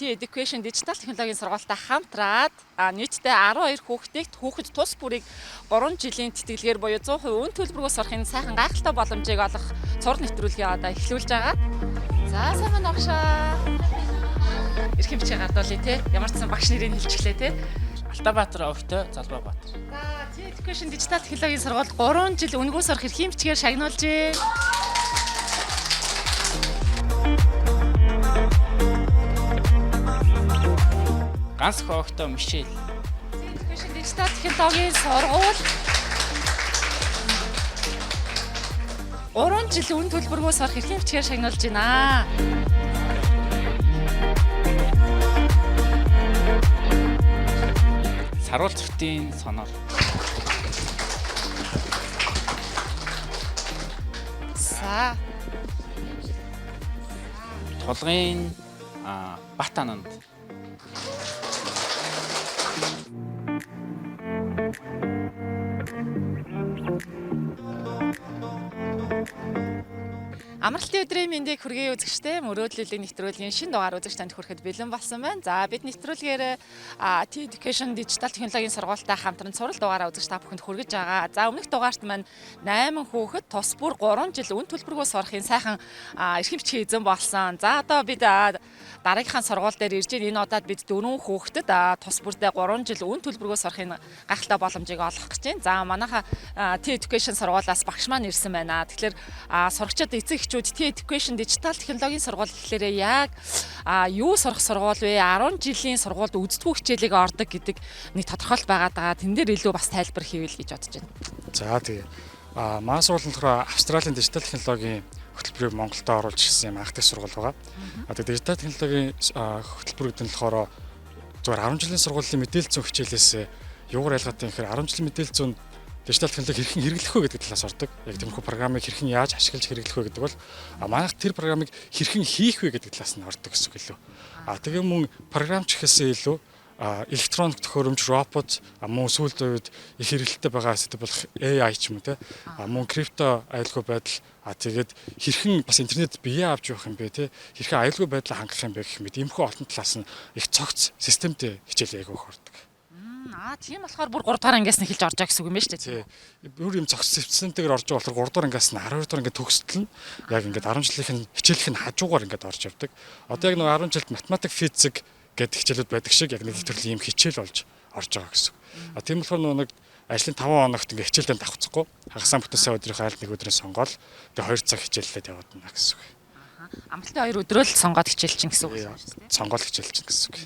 T Education дижитал технологийн сургуультай хамтраад нийтдээ 12 хүүхдийг хүүхэд тус бүрийг 3 жилийн тэтгэлгээр буюу 100% үн төлбөргүй сурахын сайхан гайхалтай боломжийг олох цуврал нэвтрүүлгийг одоо эхлүүлж байгаа. За, сайн байна багшаа. Эрхэм бичиг гардуулъя те. Ямар ч сан багш нэрийг хэлчихлээ те. Алтаабаатар огтой Залбаабаатар. За, T Education дижитал технологийн сургуульд 3 жил үнэгүй сурах эрхийн бичгээр шагнуулжээ. Ганц огтой Мишель. T Education дижитал технологийн сургууль 3 жил үн төлбөргүй сурах эрхийн бичгээр шагнуулж байна. Саруул цогтын сонор. За, Тулгын Бат ананд. Амралтын өдрийн мэндийг хүргэе үзэгчдээ. Мөрөөдлөлийн нэвтрүүлгийн шинэ дугаар үзэгч танд хүрэхэд бэлэн болсон байна. За, бид нэвтрүүлгээр T Education дижитал технологийн сургуультай хамтран цуврал дугаараа үзэгч та бүхэнд хүргэж байгаа. За, өмнөх дугаарт маань 8 хүүхэд тус бүр 3 жил үн төлбөргүй сурахын сайхан эрхэм бичгийн эзэн болсон. За, одоо бид дараагийнхаа сургууль дээр ирж байна. Энэ удаад бид дөрвөн хүүхдэд тус бүрдээ 3 жил үн төлбөргүй сурахын гайхалтай боломжийг олгох гэж байна. За, манайха T Education сургуулиас багш маань ирсэн байна. Тэгэхээр сурагчид, эцэг эхчүүд T Education дижитал технологийн сургууль гэхлээрээ яг юу сурах сургууль вэ? 10 жилийн сургуульд үздэггүй хичээлийг ордог гэдэг нэг тодорхойлолт байгаад байгаа. Тэн дээр илүү бас тайлбар хийвэл гэж бодож байна. За, тэгээ. Манай сургууль нь болохоор Австралийн дижитал технологийн хөтөлбөрийг Монголд оруулж ирсэн юм анх сургууль байгаа. Тэгээ дижитал технологийн хөтөлбөр гэдэг нь болохоор зүгээр 10 жилийн сургуулийн мэдээлэл зүйн хичээлээс юугаар ялгаатай юм гэхээр 10 жилийн мэдээлэл зүйн дижитал технологи хэрхэн хэрэглэх вэ гэдэг талаас ордог. Яг тиймэрхүү програмыг хэрхэн яаж ашиглаж хэрэглэх вэ гэдэг бол манайх тэр програмыг хэрхэн хийх вэ гэдэг талаас нь ордог гэсэн үг илүү. Тэгээ мөн програмч гэхээсээ илүү электроник төхөөрөмж, робот, мөн сүүлд үед их хэрэглэлтэй байгаа сэдэв болох AI ч юм уу те, мөн крипто аюулгүй байдал, тэгээд хэрхэн бас интернет бие авч явах юм бэ те, хэрхэн аюулгүй байдлаа хангах юм бэ гэх мэт иймэрхүү олон талаас нь их цогц системтэй хичээл айгүйх ордог. Тийм болохоор бүр 3 дугаар ангиас нь эхэлж орж байгаа гэсэн үг юм байна шүү дээ. Тий. Бүр юм цогц системтэйгээр орж байгаа болохоор 3 дугаар ангиас нь 12 дугаар анги төгсөлтөл нь яг ингээд 10 жилийнх нь хичээлийнх нь хажуугаар ингээд орж явдаг. Одоо яг нэг 10 жилд математик, физик гэдэг хичээлүүд байдаг шиг яг нэг төрлийн ийм хичээл болж орж байгаа гэсэн үг. Тийм болохоор нөгөө нэг ажлын 5 хоногт ингээд хичээлдээ давхцахгүй хагасаа бүтэн сайн өдрийнхөө аль нэг өдрөө сонгоол тэгээ 2 цаг хичээллээд яваад байна гэсэн үг. Амралтын 2 өдрөө л сонгоод хичээл чинь гэсэн үг шүү дээ. Сонгоол хичээл чинь гэсэн үг.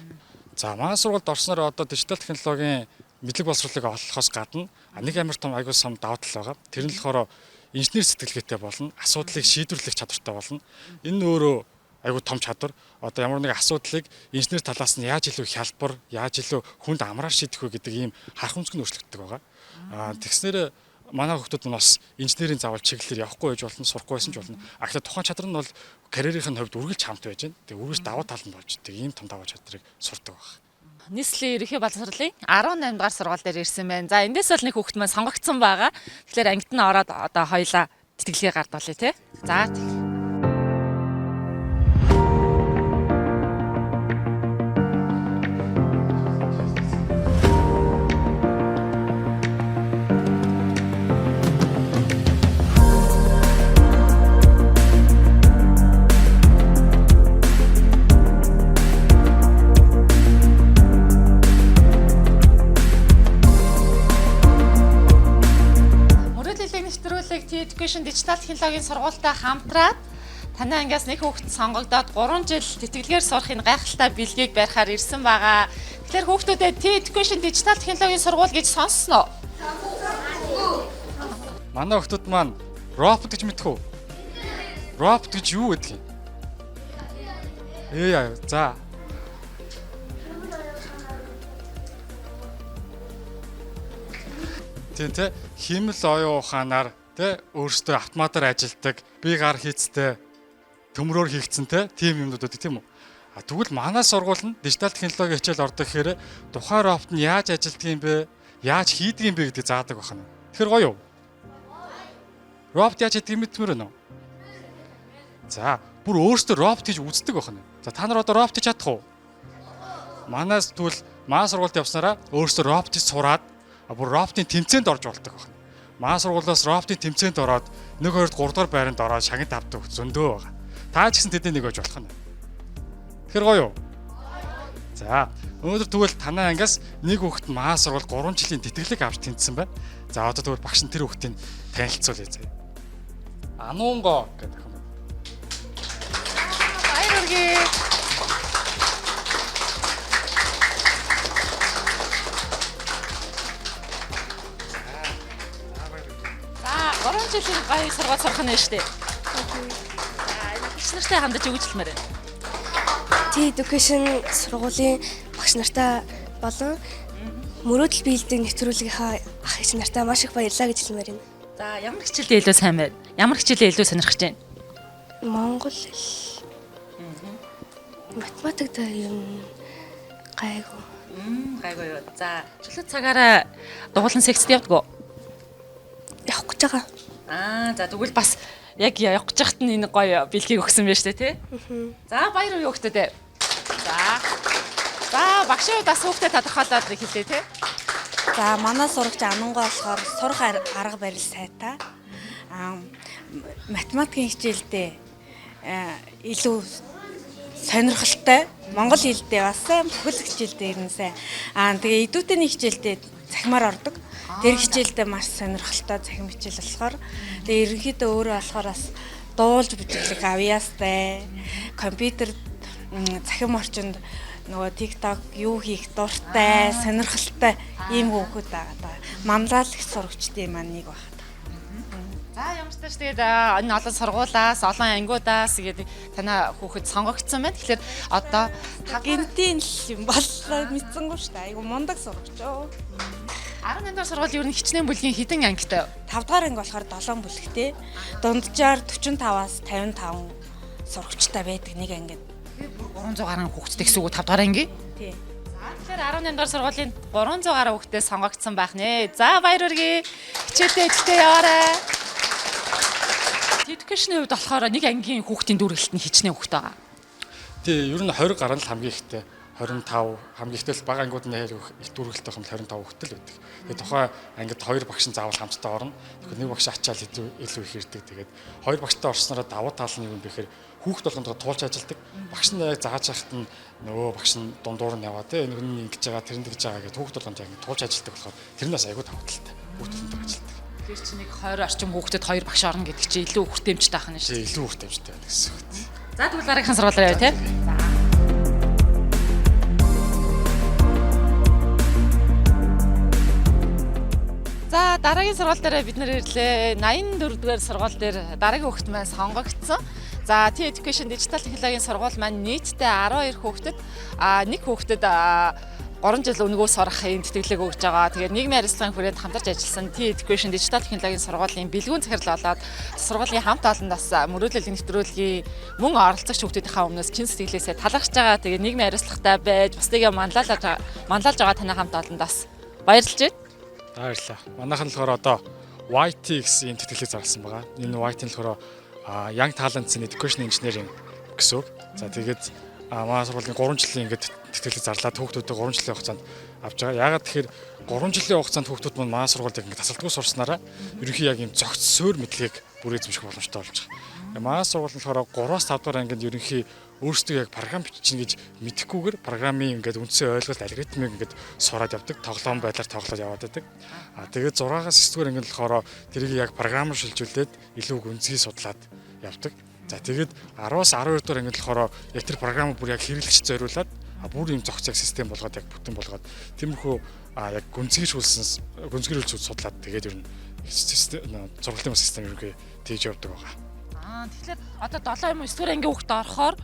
За, манай сургуульд орсноор одоо дижитал технологийн мэдлэг боловсролыг олохоос гадна нэг амар том аягүй сум давуу тал байгаа. Тэр нь болохоор инженер сэтгэлгээтэй болно, асуудлыг шийдвэрлэх чадвартай болно. Энэ нь өөрөө аягүй том чадвар. Одоо ямар нэг асуудлыг инженер талаас нь яаж илүү хялбар, яаж илүү хүнд амраар шийдэх вэ гэдэг ийм харах өнцөг нь өөрчлөгддөг байгаа. Тэгснээр манай хүүхдүүд нь бас инженерийн заавал чиглэлээр явахгүй байж болно, сурахгүй байсан ч болно. Тэгэхээр тухайн чадвар нь бол карьерийн хувьд үргэлж хамт байж байна. Тэгээ үргэлж давуу тал нь болж тэг ийм том давуу чадрыг сурдаг байх. Нийслэлийн ерөнхий боловсролын 18 дугаар сургууль дээр ирсэн байна. За, эндээс бол нэг хүүхэд маань сонгогдсон байгаа. Тэгэхээр ангид нь ороод одоо хоёлаа тэтгэлгээ гардуулъя тий. За, тэг. Мөрөөдлийн нэвтрүүлэг T Education дижитал технологийн сургуультай хамтраад танай ангиас нэг хүүхэд сонгогдоод 3 жил тэтгэлгээр сурахын гайхалтай бэлгийг барихаар ирсэн байгаа. Тэгэхээр хүүхдүүдэд T Education дижитал технологийн сургууль гэж сонссноо? Манай хүүхдүүд маань робот гэж мэдэх үү? Робот гэж юу гэдэг юм? AI, за. Тийм те, хиймэл оюун ухаанаар те өөрсдөө автоматар ажилтдаг, бие гар хийцтэй төмрөөр хийгдсэн те тийм юмнууд байдаг тийм үү? Тэгвэл манай сургууль нь дижитал технологийн хичээл ордог гэхээр тухайн робот нь яаж ажилтдаг юм бэ? Яаж хийдэг юм бэ гэдгийг заадаг байна. Тэгэхээр гоё юу? Робот яаж хийдэг юм мэдмээр байна уу? За, бүр өөрсдөө робот хийж үздэг байна. За, та нар одоо робот хийж чадах уу? Манаас тэгвэл маа сургуульд явснараа өөрсдөө роботыг сураад бүр роботын тэмцээнд орж болдог байна. Маа сургуулиас роботын тэмцээнд ороод 1 2 3 дугаар байранд ороод шагнал авдаг зөндөө байгаа. Та ч гэсэн тэдний нэг байж болох нь. Тэгэхээр гоё юу? За, өнөөдөр тэгвэл танай ангиас нэг хүүхэд маа сургууль 3 жилийн тэтгэлэг авч тэнцсэн байна. За, одоо тэгвэл багш нь тэр хүүхдийг танилцуулъя заяа. Ануунго гэдэг юм. Баяр хүргэе. За, 3 жилийн гоё сургууль сурах нь шүү дээ. За, энэ багш нартай хандаж өгчлмээр байна. T Education сургуулийн багш нартай болон мөрөөдөл биелдэг нэвтрүүлгийнхаа ах эгч нартай маш их баярлалаа гэж хэлмээр байна. За, ямар хичээлээ илүү сайн байна? Ямар хичээлээ илүү сонирхож байна? Монгол хэл. Математик дээр юм гайгүй. Гайгүй юу. За, чөлөө цагаараа дугуулan секцэд явдаг уу? Явах гэж байгаа. Аа, за тэгвэл бас яг явах гэж хахад нь энэ гоё бэлгийг өгсөн байж тээ, тий? За, баяр хүргэе хүүхдүүдээ. За. За, багшийн хувьд бас хүүхдэд тодорхойлоод хэлээ, тий? За манай сурагч Анангаа болохоор сурах арга барил сайтай. Аа математикийн хичээлдээ илүү сонирхолтой. Монгол хэлдээ бас сайн, бүхэл хичээлдээ ер нь сайн. Аа тэгээ идүүтэний хичээлдээ захимаар ордог. Тэр хичээлдээ маш сонирхолтой захим хичээл болохоор тэгээ ерөнхийдөө өөрөө болохоор бас дуулж бүжиглэх авьяастай. Компьютер захим орчинд нөгөө TikTok юу хийх дуртай, сонирхолтой ийм хүүхэд байгаа даа. Манлайлах сурагчдын маань нэг байна. За, ямар ч тааш тэгээд энэ олон сургуулаас, олон ангиудаас тэгээд танай хүүхэд сонгогдсон байна. Тэгэхээр одоо Гинтийн л юм боллоо мэдсэнгүү шүү дээ. Айгу мундаг сурагч оо. 18 дугаар сургууль ер нь хичнээн бүлгийн хэдэн ангитай? 5 дугаар анги болохоор 7 бүлэгтэй. Дунджаар 45-аас 55 сурагчтай байдаг нэг ангид. 300 гаруй хүүхэдтэй гэсэн үг үү 5 дугаар анги? Тий. За, тэгэхээр 18 дугаар сургуулийн 300 гаруй хүүхдээ сонгогдсон байх нэ. За, баяр хүргэе. Хичээлдээ идэвхтэй яваарай. Education-ийн хувьд болохоор нэг ангийн хүүхдийн дүүргэлт нь хичнээн хүүхэд байгаа. Тий, ер нь 20 гаруй л хамгийн ихтэй. 25 хамгийн ихтэй л бага ангиуд нь их дүүргэлтэй юм 25 хүүхэд л байдаг. Тэгээ тухайн ангид хоёр багш нь заавал хамтдаа орно. Тэгэхээр нэг багш ачаал илүү их ирдэг. Тэгээд хоёр багштай орсноороо давуу тал нь юу юм бэ гэхээр хүүхэд болгондоо туулж ажилдаг. Багш нь яг зааж яхад нь нөгөө багш нь дундуур нь яваа тий нэг нь ингэж байгаа тэр нь тэгж байгаа гэж хүүхэд болгонд яг туулж ажилдаг болохоор тэр нь бас айгүй давуу талтай. Хүүхэд болгондоо ажилдаг. Тэр чинь нэг 20 орчим хүүхдэд хоёр багш орно гэдэг чинь илүү хүртээмжтэй байх нь шүү дээ. Илүү хүртээмжтэй байна гэсэн үг. За, тэгвэл дараагийнхаа сургуулиар явъя тий. За, дараагийн сургууль дээр бид нэр ирлээ. 84 дугаар сургууль дээр дараагийн хүүхэд маань сонгогдсон. За, T Education Digital технологийн сургууль маань нийтдээ 12 хүүхдэд нэг хүүхдэд 3 жил өнгөө сурах юм тэтгэлэг өгж байгаа. Тэгээд нийгмийн харилцааны хүрээнд хамтарч ажилласан T Education Digital технологийн сургуулийн бэлгүүн захирал болоод сургуулийн хамт олон бас мөрөөдлийн нэвтрүүлгийн мөн оролцогч хүүхдүүдийнхээ өмнөөс чин сэтгэлээсээ талархаж байгаа. Тэгээд нийгмийн хариуцлагатай байж бусдыгаа манлайлж байгаа танай хамт олонд бас баярлж байна. Баярлалаа. Манайхан болохоор одоо YT гэсэн ийм тэтгэлэг зарласан байгаа. Энэ YT нь болохоор Young Talents in Education Engineering гэсэн үг. За, тэгээд манай сургуулийн 3 жилийн ингээд тэтгэлэг зарлаад хүүхдүүдэд 3 жилийн хугацаанд авч байгаа. Яагаад тэгэхээр 3 жилийн хугацаанд хүүхдүүд маань манай сургуульд ингээд тасалдгүй сурснараа ерөнхий яг ийм зохиц суур мэдлэгийг бүр эзэмших боломжтой болж байгаа. Манай сургууль нь болохоор 3-аас 5 дугаар ангинд ерөнхий өөрсдөө яг програм бичнэ гэж мэдэхгүйгээр програмын ингээд үндсэн ойлголт алгоритмыг ингээд сураад явдаг, тоглоом байдлаар тоглоод яваад байдаг. А тэгээд 6-аас 9 дугаар ангинд болохоор тэрийг яг програмаар шилжүүлээд илүү гүнзгий судлаад явдаг. За, тэгээд 10-аас 12 дугаар ангинд болохоор яг тэр програмыг бүр яг хэрэглэгч зориулаад бүр юм зохицог систем болгоод яг бүтэн болгоод тиймэрхүү яг гүнзгийрүүлсэн гүнзгийрүүлж судлаад тэгээд ер нь сургуулийн систем ерөнхий тэгж явдаг байгаа. Аа, тэгэхээр одоо 7 юм 9 дугаар ангийн хүүхд орохоор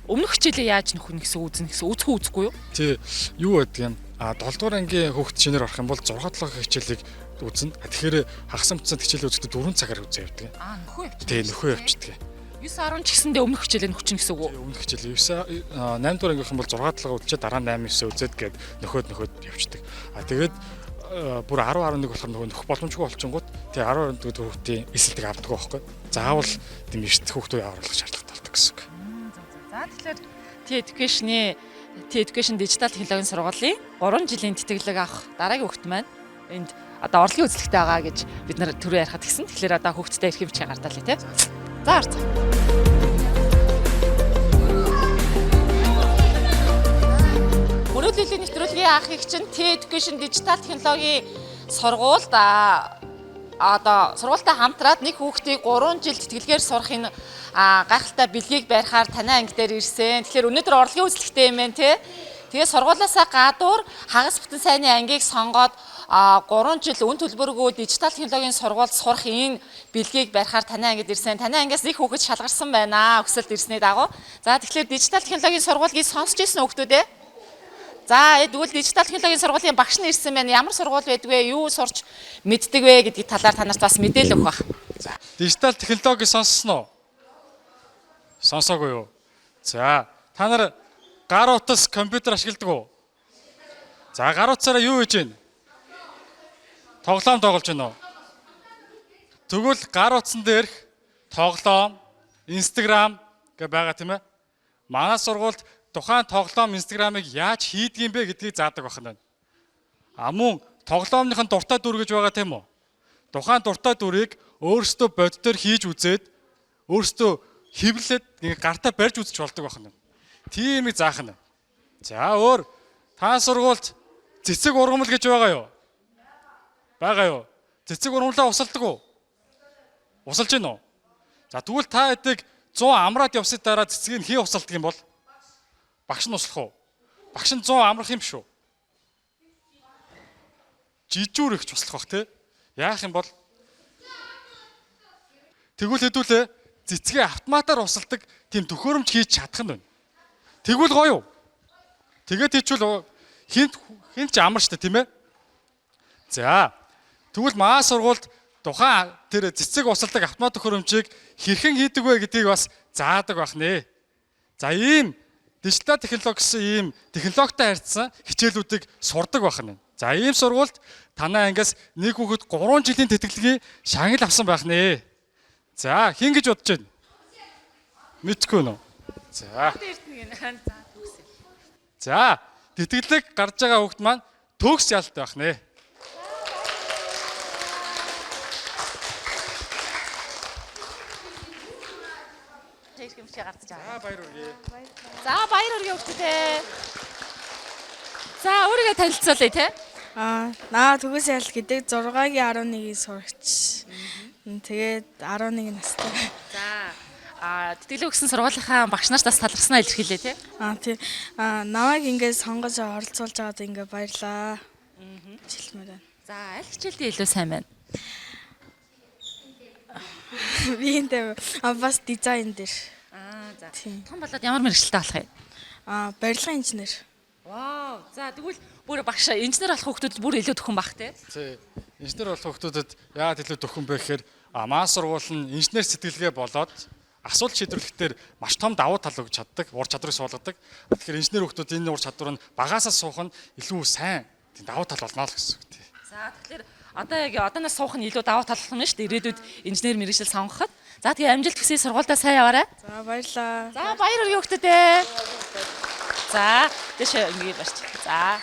өмнөх хичээлээ яаж нөхнө гэсэн үзнэ гэсэн үзэх үзэхгүй юу? Тий, юу байдаг юм? А 7 дугаар ангийн хүүхд шинээр орох юм бол 6 7 хичээлийг үзнэ. Тэгэхээр хагас бүтсэн хичээлээ үзэхдээ 4 цагаар үзээ явдаг. Аа, нөхөө явчихдаг. Тий, нөхөө явчихдаг. 9 10 ч гэсэндээ өмнөх хичээлээ нөхчин гэсэн үг үү? Өмнөх хичээл 9 8 дугаар ангийнхан бол 6 7 үзчихэд дараа 8 9 үзээд гээд нөхөөд явчихдаг. А тэгээд бүр 10 11 болохоор нөгөө нөхөх боломжгүй болчингууд тэгээ 10 11 хүүхдийн эсэлдэг авдаг байхгүй. Заавал тийм эрт хүүхдүүд оруулах шаардлагатай болдог гэсэн үг. За, тэгэхээр T Education-ы T Education Digital технологийн сургуулийн 3 жилийн тэтгэлэг авах дараагийн хүүхэд маань энд одоо орлогын үзлэгтэй байгаа гэж бид нар түрүү ярихад гисэн. Тэгэхээр одоо хүүхдтэй эрхэм бичиг гартаалаа тий. За орцоо. Мөрөөдлийн нэвтрүүлгийн анх их чинь T Education Digital технологийн сургуульд одоо сургуультай хамтраад нэг хүүхдийг 3 жил тэтгэлгээр сурах энэ гайхалтай бэлгийг барихаар танай анги дээр ирсэн. Тэгэхээр өнөөдөр орлогын үзлэгтэй юм байна те. Тэгээ сургуулиасаа гадуур хагас бүтэн сайнны ангийг сонгоод 3 жил үн төлбөргүй дижитал технологийн сургуульд сурах энэ бэлгийг барихаар танай ангид ирсэн. Танай ангиас их хүүхэд шалгарсан байна. Өсөлт ирсний дагуу. За тэгэхээр дижитал технологийн сургуулийг сонсч ирсэн хүүхдүүд ээ. За тэгвэл дижитал технологийн сургуулийн багш нь ирсэн байна. Ямар сургууль байдаг вэ? Юу сурч мэддэг вэ гэдгийг талаар та нарт бас мэдээлэл өгөх байх. За, дижитал технологи сонссон уу? Сонсоогүй юу? За, та нар гар утас компьютер ашигладаг уу? За, гар утсаараа юу хийж байна? Тоглоом тоглож байна уу? Тэгвэл гар утсан дээрх тоглоом, Instagram гэ байгаа тийм ээ. Манай сургуульд тухайн тоглоом Instagram-ыг яаж хийдэг юм бэ гэдгийг заадаг байх нь байна. А мөн тоглоомных нь дуртай дүр гэж байгаа тийм үү? Тухайн дуртай дүрийг өөрсдөө боддоор хийж үзээд өөрсдөө хэвлээд ингээ гартаа барьж үзэж болдог байх нь. Тийм их заах нь. За өөр та сургуульд цэцэг ургамал гэж байгаа юу? Байгаа юу? Цэцэг ургамлаа усалдаг уу? Усалж гин үү? За тэгвэл та хэдийг 100 амраад явсны дараа цэцгийг хий усалдаг юм бол багш нь услах уу? Багш нь 100 амрах юм шүү. Жижүүр их туслах бах те. Яах юм бол тэгвэл хэдүүлээ цэцгээ автоматар усалдаг тийм төхөөрөмж хийж чадах нь байна. Тэгвэл гоё юу? Тэгээд хийчихвэл хинт хинт ч амар штэ тийм ээ. За тэгвэл маа сургуульд тухайн тэр цэцэг усалдаг автомат төхөөрөмжийг хэрхэн хийдэг вэ гэдгийг бас заадаг байх нэ. За ийм дижитал технологи гэсэн ийм технологитой харьцсан хичээлүүдийг сурдаг байх нь. За ийм сургуульд танай ангиас нэг хүүхэд 3 жилийн тэтгэлгийн шагнал авсан байх нэ. За хэн гэж бодож байна? Мэдгүй нөө. За. За тэтгэлэг гарч байгаа хүүхэд маань төгс ялт байх нэ. Эрхэм бичиг гарч байгаа. За баяр хүргэе. За баяр хүргэе хүүхдүүдээ. За өөрийгөө танилцуулъя те. Аа, наа Төгс ял гэдэг 6-гийн 11-ийн сурагч. Тэгээд 11 настай. За тэтгэлэг өгсөн сургуулийнхаа багш нарт бас талархснаа илэрхийлээ те. Аа, тий. Аа, намайг ингээд сонгож оролцуулж байгаад ингээд баярлаа. Жилмээр байна. За аль хичээлдээ илүү сайн байна? Би энэ бас дизайн дээр. Аа за. Тийм. Том болоод ямар мэргэжилтэй болох юм? Аа, барилгын инженер. Вау. За тэгвэл бүр багш инженер болох хүүхдүүд бүр илүү төхөн бах те. Тий. Инженер болох хүүхдүүдэд яагаад илүү төхөн бэ гэхээр маа сургууль нь инженер сэтгэлгээ болоод асуулт шийдвэрлэхдээ маш том давуу тал өгч чаддаг, ур чадварыг суулгадаг. Тэгэхээр инженер хүүхдүүд энэ ур чадвар нь багасаа суух нь илүү сайн тийм давуу тал болно л гэсэн үг тий. За тэгэхээр одоо яг одооноос суух нь илүү давуу тал болно шүү дээ. Ирээдүйд инженер мэргэжил сонгоход. За тэгээ амжилт хүсье, сургуульдаа сайн яваарай. За баярлаа. За баяр хүргэе хүүхдүүдээ. За тийш ингэ барьч. За.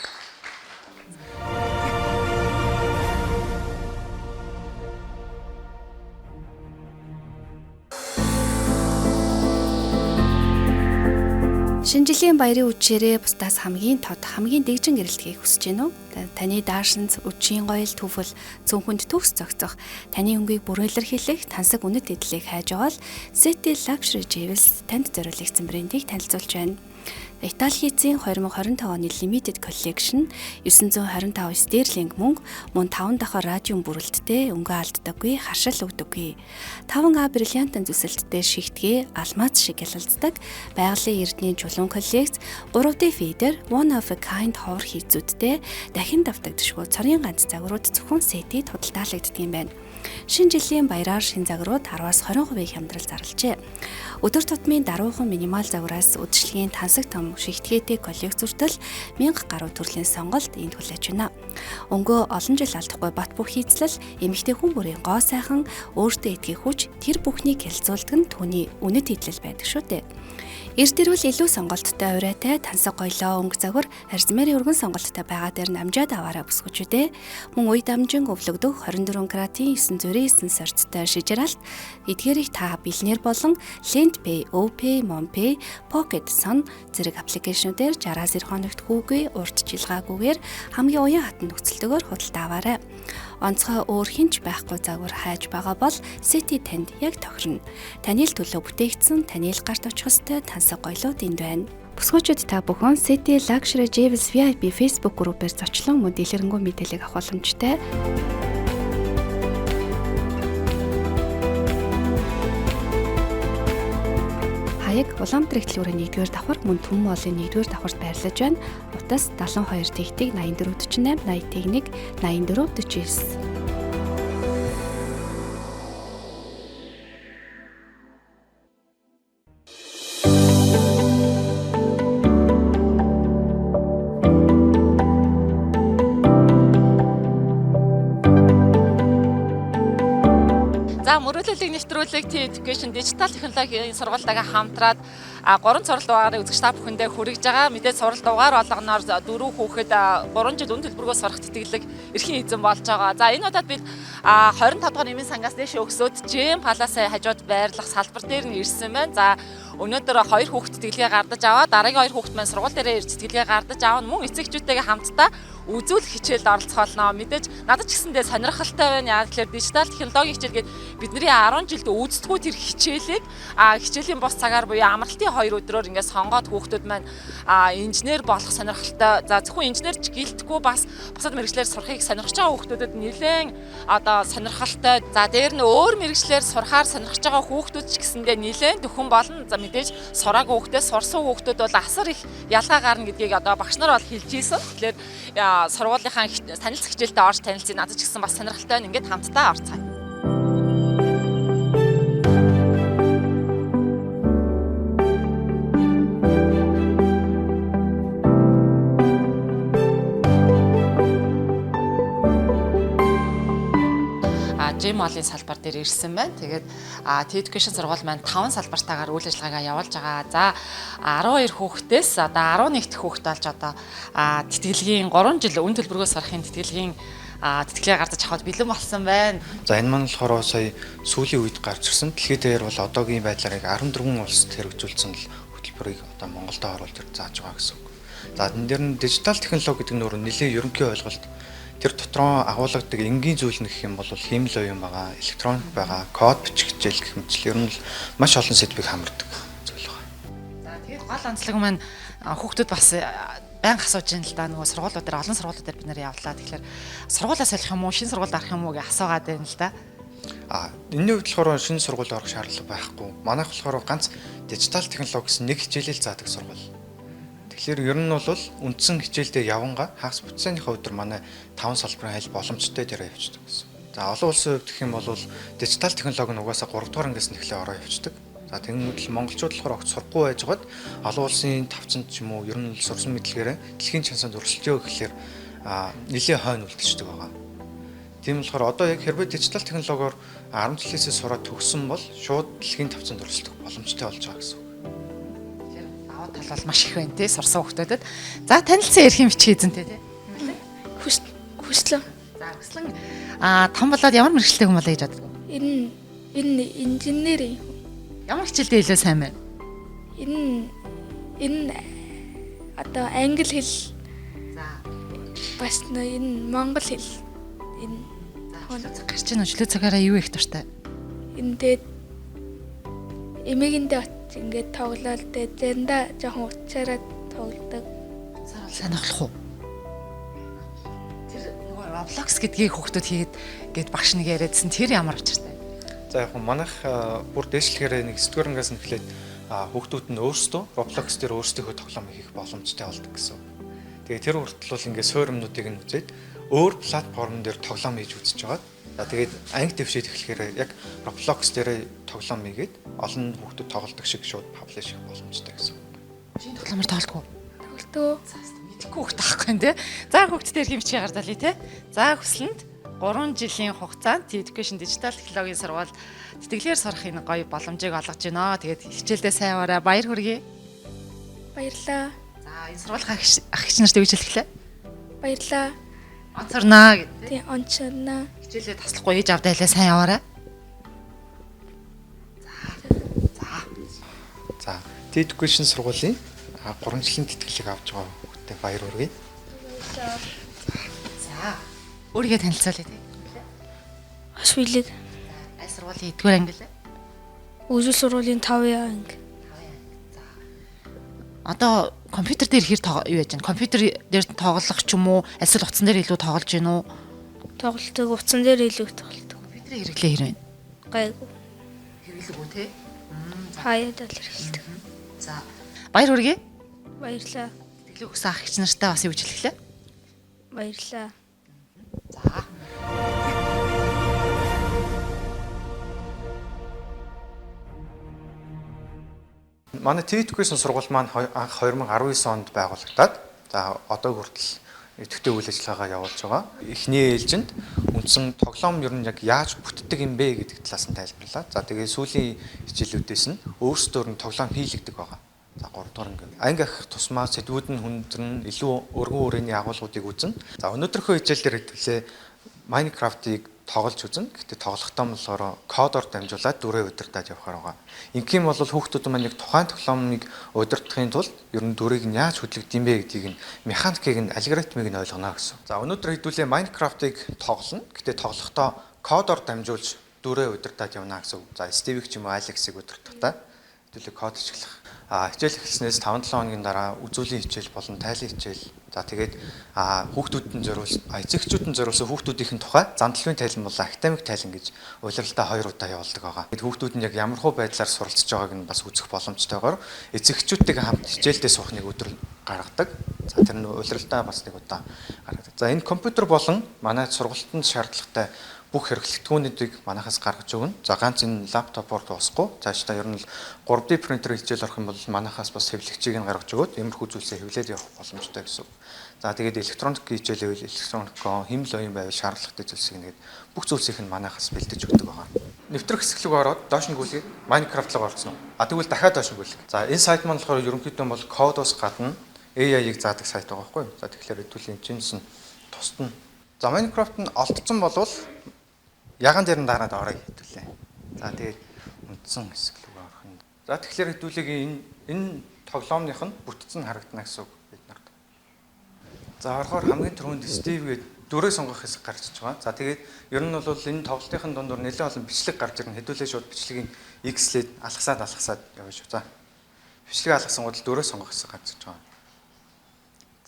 Шинэ жилийн баярын үдшээрээ бусдаас хамгийн тод, хамгийн дэгжин гэрэлтгийг хүсэж байна уу? Таны даашинз, үдшийн гоёл түүфэл цүнхэнд төгс зохицох, таны өнгийг бүрэн илэрхийлэх тансаг үнэт эдлийг хайж байгаа бол City Luxury Jewels танд зориулагдсан брендийг танилцуулж байна. Итали хийцийн 2025 оны Limited Collection 925 стерлинг мөнгө мөн 5 давхар радиум бүрэлдтэй өнгө алддаггүй, харшил өгдөггүй. 5А бриллиантын зүсэлттэй шигтгээ алмаз шиг ялалцдаг байгалийн эрдний чулуун коллекц 3D фидер one of a kind ховор хийцүүдтэй дахин давтагдшгүй цорын ганц загварууд зөвхөн сетид худалдаалагддаг юм байна. Шинэ жилийн баяраар шин загварууд 10-аас 20% хямдрал зарлжээ. Өдөр тутмын даруухан минимал загвараас үдшилгийн тансаг том шигтгээтэй коллекц хүртэл 1000 гаруй төрлийн сонголт энд хүлээж байна. Өнгөө олон жил алдахгүй бат бөх хийцлэл эмэгтэй хүн бүрийн гоо сайхан өөртөө итгэх хүч тэр бүхнийг хэлцүүлдэг нь түүний үнэт идэл байдаг шүү дээ. Эрт ирвэл илүү сонголттой урайтай тансаг гоёлоо өнгө загвар арзмерийн өргөн сонголттой байгаа дээр нь амжаад аваараа бүсгүүч үү. Мөн үе дамжин өвлөгдөх 24 каратын 999 сорцтой шижиралт эдгээрийг та бэлнээр болон LendPay, OPay, MonPay, Pocket Son зэрэг аппликейшнүүдээр 60-аас 90 хоногт хүүгүй урт жилгаагүйгээр хамгийн уян хатан нөхцөлтэйгээр худалдаа аваарай. Онцгой өөр хинч байхгүй загвар хайж байгаа бол City танд яг тохирно. Таны л төлөө бүтээгдсэн, таны л гарт очих ёстой тансаг гоёлууд энд байна. Бүсгүүчүүд та бүхэн City Luxury Jewels VIP Facebook группээр зочлон мөн дэлгэрэнгүй мэдээллийг авах боломжтой. Хаяг Улаанбаатар ихтлгүүрийн 1-р давхар мөн Түмэн моолын 1-р давхарт байрлаж байна. Утас 72 тэгтэг 84 48 81 84 49. За мөрөөдлөлийг нэвтрүүлэг T Education дижитал технологийн сургуультайгаа хамтраад 3 сурал дугаарыг үзэгч та бүхэндээ хүргэж байгаа. Мэдээж сурал дугаар болгоноор 4 хүүхэд 3 жил үн төлбөргөө сурах тэтгэлэг эрхийн эзэн болж байгаа. За энэ удаад бид 25 дугаар нэмийн сангаас дээш өгсөөд Gem Palace хажууд байрлах салбар дээр нь ирсэн байна. За өнөөдөр 2 хүүхэд тэтгэлгээ гардаж аваад дараагийн 2 хүүхэд маань сургууль дээрээ ирж тэтгэлгээ гардаж авна. Мөн эцэгчүүдтэйгээ хамтдаа үзүүлэх хичээлд оролцох болно. Мэдээж надад ч гэсэндээ сонирхолтой байна. Яг тэгэхээр дижитал технологийн хичээл гээд бидний 10 жилд үүсдэггүй тэр хичээлийг хичээлийн бус цагаар буюу амралтын 2 өдрөөр ингээд сонгоод хүүхдүүд маань инженер болох сонирхолтой. За зөвхөн инженер ч гэлтгүй бас бусад мэргэжлээр сурахыг сонирхож байгаа хүүхдүүдэд нэлээд одоо сонирхолтой. За дээр нь өөр мэргэжлээр сурахаар сонирхож байгаа хүүхдүүд ч гэсэндээ нэлээд дөхөн болно. За мэдээж сураагүй хүүхдээс сурсан хүүхдүүд бол асар их ялгаа гарна гэдгийг одоо багш нар бол хэлж ийсэн. Тэгэхээр сургуулийнхаа танилцах хичээлдээ орж танилцъя. Надад ч гэсэн бас сонирхолтой байна. Ингээд хамтдаа орцгаая. Gem Mall-ын салбар дээр ирсэн байна. Тэгээд T Education сургууль маань 5 салбартаагаар үйл ажиллагаагаа явуулж байгаа. За 12 хүүхдээс одоо 11 дахь хүүхэд болж одоо тэтгэлгийн 3 жил үн төлбөргөө сурахын тэтгэлгийн тэтгэлгээ гардаж авахд бэлэн болсон байна. За энэ маань болохоор сая сүүлийн үед гарч ирсэн. Дэлхийд дээр бол одоогийн байдлаар яг 14 улсад хэрэгжүүлсэн л хөтөлбөрийг одоо Монголд оруулж зааж байгаа гэсэн үг. За энэ дээр нь дижитал технологи гэдэг нь өөр нэлээд ерөнхий ойлголт. Тэр дотроо агуулгадаг энгийн зүйл нь гэх юм бол хиймэл оюун байгаа, электроник байгаа, код бичих хичээл гэх мэт ер нь л маш олон сэдвийг хамардаг зүйл байна. За тэгээд гол онцлог маань хүүхдүүд бас байнга асууж байна л да. Нөгөө сургуулиуд дээр олон сургуулиуд дээр бид нэр явлаа. Тэгэхээр сургуулиас солих юм уу, шинэ сургуульд орох юм уу гэж асуугаад байна л да. Энэний хувьд болохоор шинэ сургуульд орох шаардлага байхгүй. Манайх болохоор ганц дижитал технологи гэсэн нэг хичээлэл заадаг сургууль. Тэгэхээр ер нь бол үндсэн хичээлдээ явангаа хагас бүтсэнийхээ өдөр манай 5 салбарын аль боломжтой дээр явчихдаг гэсэн. За олон улсын хувьд гэх юм бол дижитал технологи нь угаасаа 3 дугаар ангиас нь эхлээ ороо явчихдаг. За тэгэнгүүт л монголчууд болохоор огт сурахгүй байжгаад олон улсын тавцанд ч юм уу ер нь сурсан мэдлэгээрээ дэлхийн чансанд өрсөлдөё гэхлээр нэлээд хойно үлдчихдэг байгаа. Тийм болохоор одоо яг хэрвээ дижитал технологиор 10 жилээсээ сураад төгссөн бол шууд дэлхийн тавцанд өрсөлдөх боломжтой болж байгаа гэсэн. Тал бол маш их байна тий сурсан хүүхдүүдэд. За танилцсан эрхийн бичиг эзэнтэй тий. Хүслэн. За хүслэн том болоод ямар мэргэжилтэй хүн болоо гэж боддог вэ? Энэ инженер юм. Ямар хичээлдээ илүү сайн байна? Энэ одоо англи хэл. За бас энэ монгол хэл. Энэ гарч ийн өчлөө цагаараа юу их дуртай? Энэ тэгээд эмээгэндээ ингээд тоглоод тэгээд заримдаа жоохон уцаараа тоглодог. Уцаар бол сонирхолох уу? Тэр нөгөө Roblox гэдгийг хүүхдүүд хийгээд гээд багш нэг яриадсэн тэр ямар учиртай? За яг манайх бүр дээшлэхээр нэг 9 дугаар ангиас нь эхлээд хүүхдүүд нь өөрсдөө Roblox дээр өөрсдийнхөө тоглоом хийх боломжтой болдог гэсэн. Тэгээ тэр хүртэл бол ингээд суур юмнуудыг нь үзээд өөр платформ дээр тоглоом хийж үзэж байгаа. За тэгээд анги дэвшээд эхлэхээр яг Roblox дээр тоглоом хийгээд олон хүүхдүүд тоглодог шиг шууд паблиш хийх боломжтой гэсэн үг. Чи тоглоомор тоглодог уу? Тоглодог. Мэдэхгүй хүүхд таахгүй юм те. За хүүхдтэй эрхийн бичгийг гардалъя те. За хүслэнд 3 жилийн хугацаанд T Education Digital технологийн сургууль тэтгэлгээр сурах энэ гоё боломжийг олгож байна. Тэгээд хичээлдээ сайн яваарай. Баяр хүргэе. Баярлаа. За энэ сургуулийн ах эгч нарт юу гэж хэлэх лээ? Баярлаа. Онцорноо гэдэг. Тий, онцорноо. Хичээлээ таслахгүй ээж авдаа хэлээ сайн яваарай. За. За, T Education сургуулийн 3 жилийн тэтгэлэг авч байгаа хүүхдэд баяр хүргэе. За. Өөрийгөө танилцуулъя тий. Аш билег. Аль сургуулийн эдгээр анги лээ? Үзэл сургуулийн 5 анги. Одоо компьютер дээр хэр юу яаж байна? Компьютер дээр тоглох ч юм уу? Эсвэл утсан дээр илүү тоглож гин үү? Тоглолтог утсан дээр илүү тоглолтог. Компьютерийн хэрэглээ хэр байна? Гайгүй. Хэрэглэв үү те? Хаяад л хэрэглэдэг. За. Баяр хүргэе. Баярлаа. Тэглээ өгсөн ах эгч нартай бас юу гэж хэлэх лээ? Баярлаа. За. Манай T Education сургууль маань анх 2019 онд байгуулагдаад за одоо хүртэл идэвхтэй үйл ажиллагаагаа явуулж байгаа. Эхний ээлжинд үндсэн тоглоом ер нь яг яаж бүтдэг юм бэ гэдэг талаас нь тайлбарлаа. За тэгээ сүүлийн хичээлүүдээс нь өөрсдөөр нь тоглоом хийлэгдэг байгаа. За 3 дугаар анги. Анги ах тусмаа сэдвүүд нь хүндрэн илүү өргөн хүрээний агуулгуудыг үзнэ. За өнөөдрийнхөө хичээл дээр хэдүүлээ Minecraft-ыг тоглож үзнэ. Гэхдээ тоглохдоо болохоор кодоор дамжуулаад дүрээ удирдах явахаар байгаа. Ингэх юм бол хүүхдүүд маань яг тухайн тоглоомыг удирдахын тулд ер нь дүрийг нь яаж хөдөлгдөг юм бэ гэдгийг нь механикийг нь алгоритмыг нь ойлгоно гэсэн. За өнөөдөр хэдүүлээ Minecraft-ыг тоглоно. Гэхдээ тоглохдоо кодоор дамжуулж дүрээ удирдах явна гэсэн. За Steve-ийг ч юм уу Alex-ыг удирдахдаа хэдүүлээ код ашиглах. Хичээл эхэлснээс 5-7 хоногийн дараа үзүүлийн хичээл болон тайлан хичээл. За тэгээд хүүхдүүдэд нь зориулсан, эцэгчүүдэд нь зориулсан хүүхдүүдийн тухай зандлын тайлан болон академик тайлан гэж улиралдаа 2 удаа явуулдаг байгаа. Тэгэд хүүхдүүд нь яг ямар хуу байдлаар суралцж байгааг нь бас үзэх боломжтойгоор эцэгчүүдтэйгээ хамт хичээлдээ суух нэг өдөр гаргадаг. За тэр нь улиралдаа бас нэг удаа гаргадаг. За энэ компьютер болон манай сургалтанд шаардлагатай бүх хэрэглэгдэхүүнүүдийг манахаас гаргаж өгнө. За ганц энэ лаптопоор дуусахгүй. Цаашдаа ер нь л 3D принтер хичээл орох юм бол манахаас бас хэвлэгчийг нь гаргаж өгөөд иймэрхүү зүйлсээ хэвлээд явах боломжтой гэсэн үг. За тэгээд электроник хичээлээвэл электроникоо хэмэл оюун байвал шаардлагатай зүйлсийг нэгэд бүх зүйлсийг нь манахаас бэлдэж өгдөг байгаа. Нэвтрэх хэсэг рүү ороод доош нь гүйлгээд Minecraft руу орсон уу? А тэгвэл дахиад доош нь гүйлэх. За энэ сайт маань болохоор ерөнхийдөө бол кодоос гадна AI-ыг заадаг сайт байгаа байхгүй юу? За тэгэхээр хэдүүл энэ чинь тусдна. За Minecraft нь олдсон болвол яган дээр нь дараад орё хэдүүлээ. За тэгээд үндсэн хэсэг рүү орох юм. За тэгэхээр хэдүүлээгийн энэ тоглоомных нь бүтцэн харагдана гэсэн үг бид нарт. За орохоор хамгийн түрүүнд Steve гээд дөрөв сонгох хэсэг гарч иж байгаа. За тэгээд ер нь бол энэ тоглолтын дундуур нэлээд олон бичлэг гарч ирнэ. Хэдүүлээ шууд бичлэгийг X-лээд алгасаад явна шүү. За бичлэг алгасан гол дөрөв сонгох хэсэг гарч иж байгаа.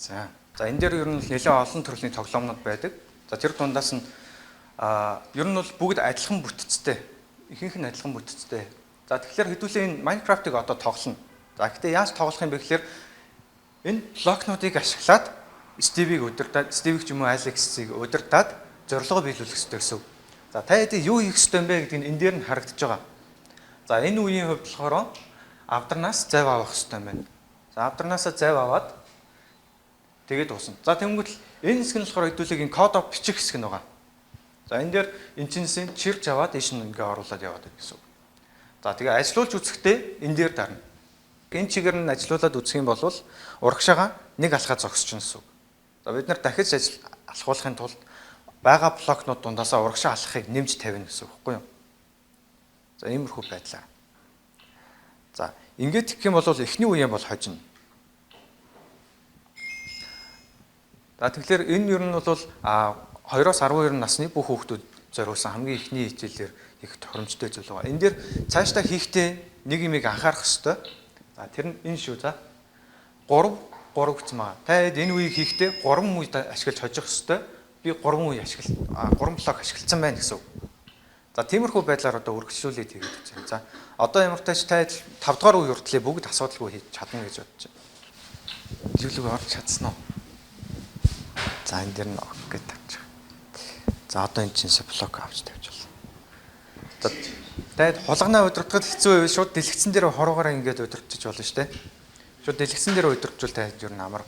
За. За энэ дээр ер нь нэлээд олон төрлийн тоглоомнууд байдаг. За тэр дундаас нь ер нь бол бүгд адилхан бүтцтэй. Ихэнх нь адилхан бүтцтэй. За тэгэхээр хэдүүлээ энэ Minecraft-ыг одоо тоглоно. За гэхдээ яаж тоглох юм бэ гэхээр энэ блокнуудыг ашиглаад Steve-ийг удирдаад, Steve-ийг ч юм уу Alex-ийг удирдаад зорилгоо биелүүлэх ёстой гэсэн үг. За та хэдий юу хийх ёстой юм бэ гэдэг нь энэ дээр нь харагдаж байгаа. За энэ үеийн хувьд болохоор авдарнаас зайв авах ёстой юм байна. За авдарнаасаа зайв аваад тэгээд дуусна. За тэнгуут л энэ хэсэг нь болохоор хэдүүлээ энэ кодоо бичих хэсэг нь байгаа. За энэ дээр энэ чинсийн чирж аваад ийш нь ингээ оруулаад яваад байх гэсэн үг. За тэгээ ажилуулж үзэхдээ энэ дээр дарна. Энэ чигээр нь ажилуулад үзэх юм бол урагшаага нэг алхаа зогсож гэсэн үг. За бид нар дахиж ажил алхуулахын тулд байгаа блокнууд дундаасаа урагшаа алхахыг нэмж тавина гэсэн үг байхгүй юу? За иймэрхүү байдлаа. За ингээд гэх юм бол эхний үеийн бол хожино. За тэгэхээр энэ ер нь бол 2-оос 12 насны бүх хүүхдүүд зориулсан хамгийн эхний хичээлээр их тохиромжтой зүйл байгаа. Энэ дээр цаашдаа хийхдээ нэг юмыг анхаарах ёстой. За тэр нь энэ шүү за. 3 3 гэсэн байгаа. Та хэд энэ үеийг хийхдээ 3 үед ашиглаж хожих ёстой. Би 3 үе ашигла 3 блок ашигласан байна гэсэн үг. За тиймэрхүү байдлаар одоо үргэлжлүүлээд хийгээд үзье. За одоо ямар тач та 5 дугаар үе хүртлээ бүгд асуудалгүй хийж чадна гэж бодож байна. Зүйлэг орж чадсан уу? За энэ дээр нь ок гэж тавьчих. За одоо энэ чинь блок авч тавьж болно. За таад хулганаа удирдахад хэцүү байвал шууд дэлгэцэн дээр хорогоороо ингээд удирдчих болно шүү дээ. Шууд дэлгэцэн дээр удирдвал тань ер нь амар.